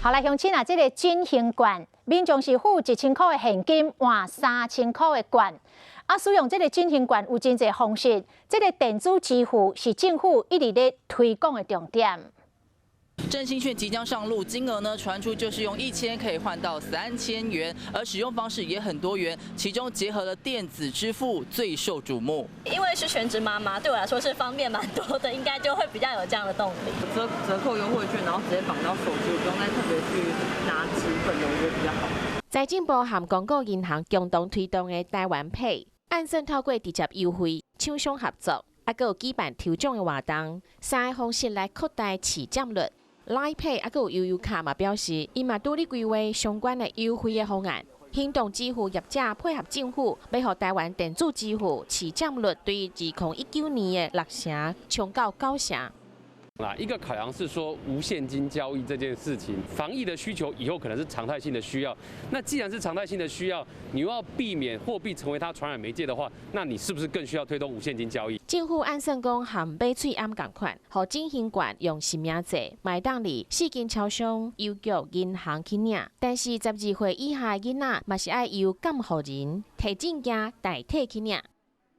好來，鄉親啊，這個振興券，民眾是付1000箍的現金換3000箍的券。啊，使用這個振興券有真濟方式，這個電子支付是政府一直咧推廣的重點。振興券即將上路，金額呢傳出就是用1000可以換到3000元，而使用方式也很多元，其中結合了電子支付最受矚目。因為是全職媽媽，對我來說是方便蠻多的，應該就會比較有這樣的動力。折扣優惠券，然後直接綁到手機，不用再特別去拿紙本的，我覺得比較好。財政部和公股銀行共同推動的台灣 Pay，按算透過直接優惠、廠商合作，啊，閣有舉辦抽獎的活動，三個方式來擴大市佔率。Line Pay 啊，閣有悠遊卡嘛表示，伊嘛拄咧規劃相關的優惠的方案。行動支付業者配合政府，欲予台灣電子支付市佔率對2019年的6成衝到9成。啊，一個考量是說無現金交易這件事情，防疫的需求以後可能是常態性的需要。那既然是常態性的需要，你又要避免貨幣成為它傳染媒介的話，那你是不是更需要推動無現金交易？政府按算講和買喙罨仝款，予振興券用實名制，嘛會當佇四間超商、郵局、銀行去領。但是12歲以下的囡仔嘛是愛由監護人提證件代替去領。